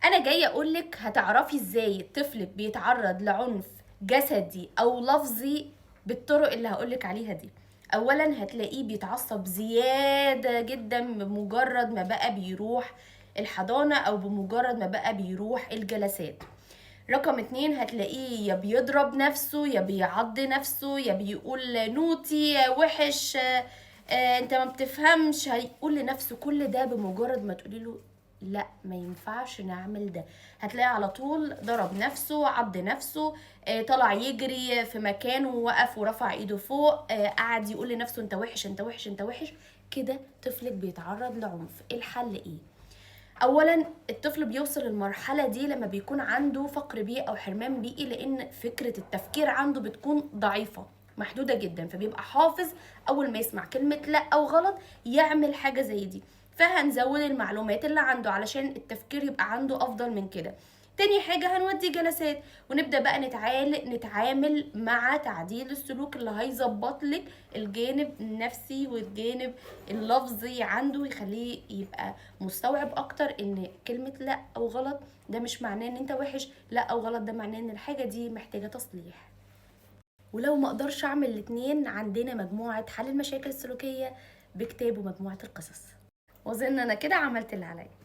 انا جاية اقولك هتعرفي ازاي طفلك بيتعرض لعنف جسدي او لفظي بالطرق اللي هقولك عليها دي. اولا هتلاقيه بيتعصب زيادة جدا بمجرد ما بقى بيروح الحضانة او بمجرد ما بقى بيروح الجلسات. رقم 2 هتلاقيه يا بيضرب نفسه، يا بيعض نفسه، يا بيقول naughty وحش، انت ما بتفهمش. هيقول لنفسه كل ده بمجرد ما تقولي له لا ما ينفعش نعمل ده، هتلاقي على طول ضرب نفسه، عض نفسه، طلع يجري في مكانه ووقف ورفع ايده فوق، قعد يقول لنفسه انت وحش انت وحش انت وحش. كده طفلك بيتعرض لعنف. الحل ايه؟ اولا الطفل بيوصل للمرحلة دي لما بيكون عنده فقر بيئي او حرمان بيئي، لان فكرة التفكير عنده بتكون ضعيفة محدودة جدا، فبيبقى حافظ اول ما يسمع كلمة لا او غلط يعمل حاجة زي دي. فهنزود المعلومات اللي عنده علشان التفكير يبقى عنده افضل من كده. تاني حاجة هنودي جلسات ونبدأ بقى نتعامل مع تعديل السلوك اللي هيظبط لك الجانب النفسي والجانب اللفظي عنده، يخليه يبقى مستوعب اكتر ان كلمة لا او غلط ده مش معناه ان انت وحش، لا او غلط ده معناه ان الحاجة دي محتاجة تصليح. ولو ما اقدرش اعمل الاتنين، عندنا مجموعة حل المشاكل السلوكية بكتاب ومجموعة القصص. واظن انا كده عملت اللي عليا.